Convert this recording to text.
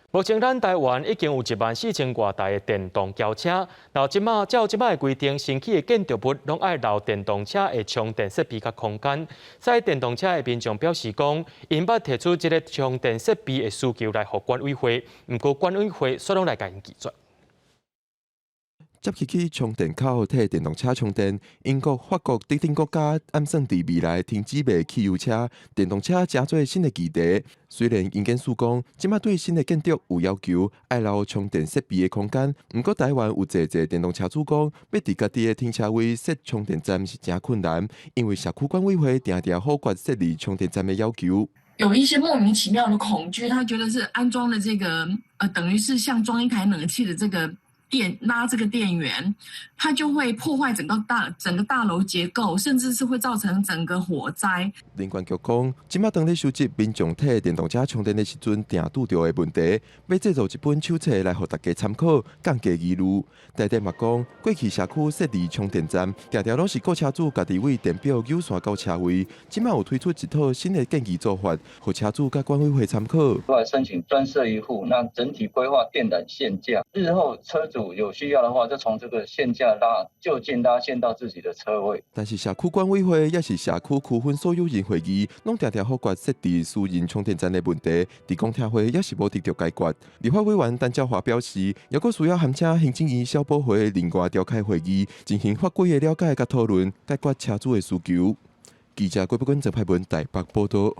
目前咱台灣已經有1萬4千外台的電動轎車，然後這馬照這馬的規定，新起的建築物攏愛留電動車的充電設備佮空間。駛電動車的民眾表示講，𪜶捌提出這个充電設備的需求來予管委會，毋過管委會煞攏來共𪜶拒絕。接起去充電口替電動車充電，英國、法國等等國家按算佇未來停止賣汽油車，電動車成做新的議題。雖然營建署講，這馬對新的建築有要求，愛留充電設備的空間。毋過台灣有濟濟電動車主講，欲佇家己的停車位設充電站是誠困難，因為社區管委會定定否決設立充電站的要求。有一些莫名其妙的恐懼，他覺得是安裝了這個，等於是像裝一台冷氣的這個電拉這個電源，它就會破壞整個大樓結構，甚至是會造成整個火災。能源局講，這馬當咧收集民眾替電動車充電的時陣，定拄著的問題，欲製作一本手冊來予大家參考，降低疑慮。台電嘛講，過去社區設立充電站，定定攏是雇車主家己為電表扭線到車位。這馬有推出一套新的建議做法，予車主佮管委會參考。來申請專設一戶，那整體規劃電纜線架，日後車主有需要的話，就從這個線架拉就近拉線到自己的車位。但是社區管委會抑是社區區分所有人會議，攏定定否決設置私人充電站的問題，佇公聽會也是無得著解決。立法委員陳昭華表示，猶閣需要函請行政院消保會另外召開會議，進行法規的了解佮討論，解決車主的需求。記者郭碧君、鄭派文台北報導。